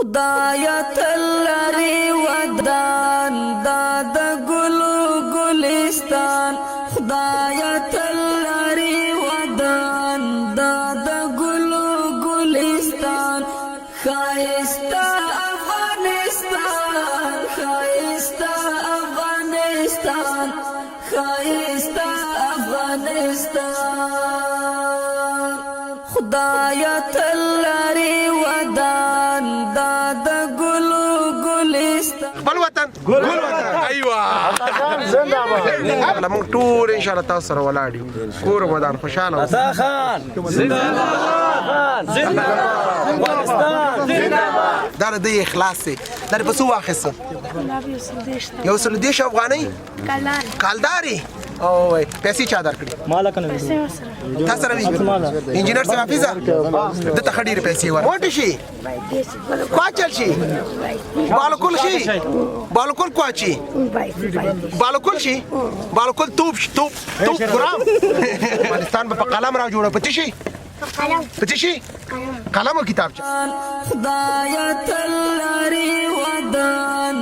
خدایا تل لري ودان دا د ګلو ګلستان، خدایا تل لري ودان دا د ګلو ګلستان، ښایسته افغانستان، ښایسته افغانستان، ښایسته افغانستان. خدایا تل لري ودان دا د ګلو ګلستان. خپل وطن ګل وطن، ایوه، زنده باد. موږ ټول ان شاء الله تاسو سره ولاړ یو. کور ودان، خوشاله اوسئ. خان زنده باد، زنده باد افغانستان، زنده باد. دا د دې اخلاص دی. دا په څو واخیسته؟ 130 افغانۍ. کالداري او پیسې چا درکړي؟ مالا کنه. تا سره وي انجینر صاحب حافظه د ته ډېرې پیسې ور موټ شي، کوچل شي، بالکل شي، بالکل کوچي، بالکل شي، بالکل توپ شي، توپ توپ ګرام. افغانستان به په قلم را جوړه پتی شي، پتی شي، قلم او کتابچه. خدایا تل لري ودان.